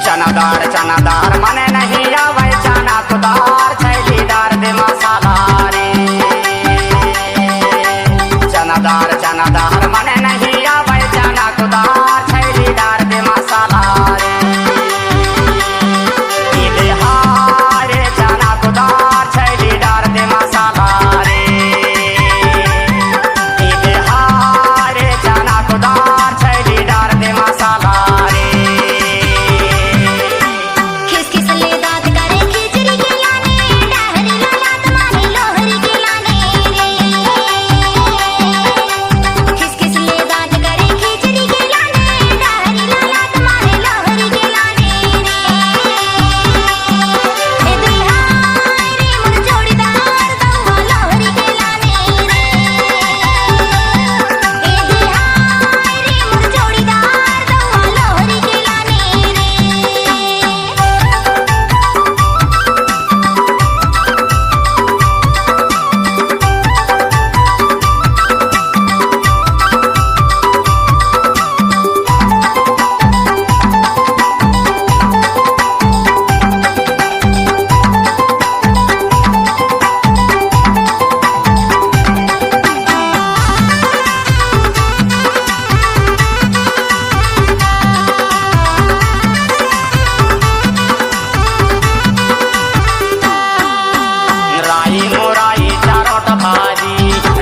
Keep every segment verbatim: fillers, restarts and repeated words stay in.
चनादार, चनादार मने नहीं आवे, चना कुदार, छैलीदार दे मसाला रे। चनादार, चनादार मने नहीं आवे, चना कुदार, छैलीदार दे मसाला रे। ई बिहार चना कुदार, छैलीदार दे मसाला रे। ई बिहार चना कुदार, छैलीदार दे मसाला रे। खिसखिस ले दांत करे खिचड़ी के लाने, डहरी ला लात मारे लोहरी के लाने रे। खिसखिस ले दांत करे खिचड़ी के लाने, डहरी ला लात मारे लोहरी के लाने रे। ए दुल्हा रे मोर जोड़ीदार दउआ लोहरी के लाने रे। ए दुल्हा रे मोर जोड़ीदार दउआ लोहरी के लाने रे। राई मुराई चारोट भाजी,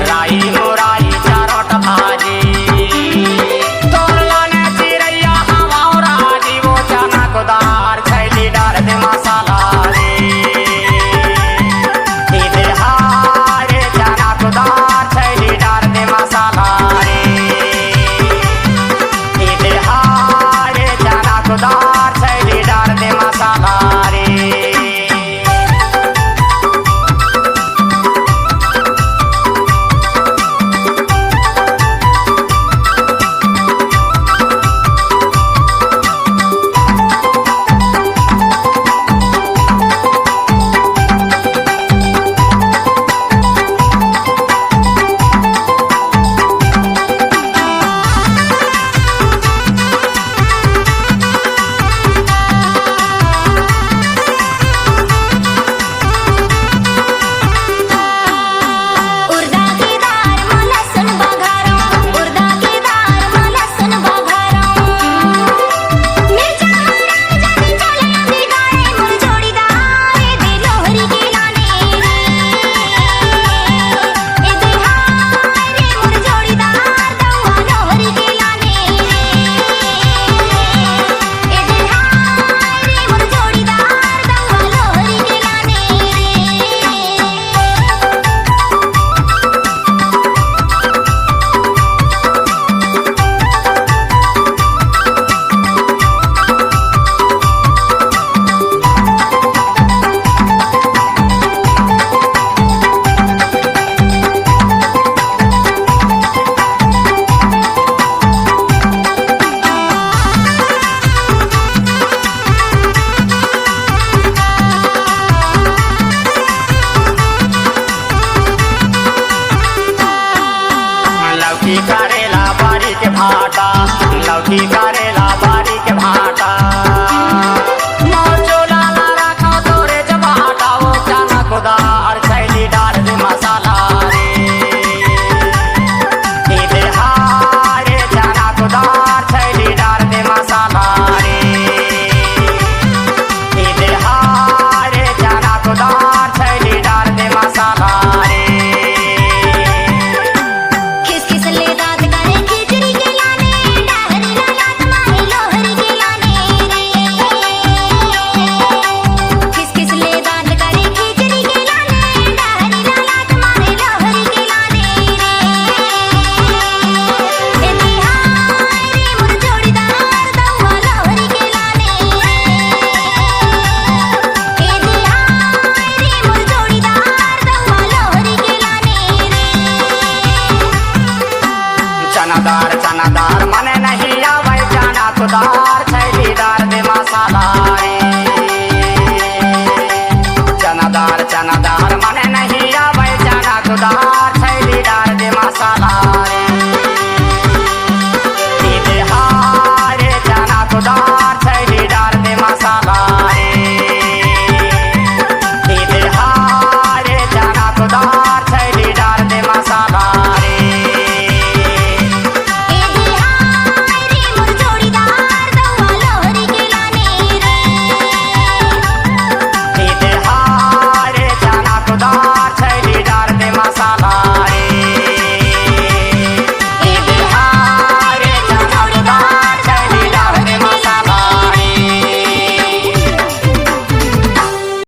राई मुराई चारोट भाजी। तोर लाने चिरैया हवाओ राजी, वो चना कुदार छैलीदार दे मसाला रे। ई बिहार चना कुदार छैलीदार दे मसाला रे। ई बिहार चना कुदार छैलीदार दे मसाला रे। उरदा के दार म लहसुन बघारो, उरदा के दार म लहसुन बघारो। मिर्चा हरा जाने छोले बिगाड़े मोर जोड़ीदार, ए दे लोहरी के लाने रे। ए दे हाय रे मोर जोड़ीदार, दउआ लोहरी के लाने रे। ए दे हाय रे मोर जोड़ीदार, दउआ लोहरी के लाने रे। लौकी करेला बारी के भाटा, लौकी करेला बारी के भाटा। मोर चोला ला रखो तोरे जबाटा, वो चना कुदार छैलीदार दे मसाला रे। ई बिहार चना कुदार छैलीदार दे मसाला रे। ई बिहार चना कुदार छैलीदार दे मसाला रे। खिसखिस ले दांत करे खिचड़ी के लाने, डहरी ला लात मारे लोहरी के लाने। दार, छैली दार दे मसाला रे। चना दार, चना दार, मने नहीं आवे चना दार।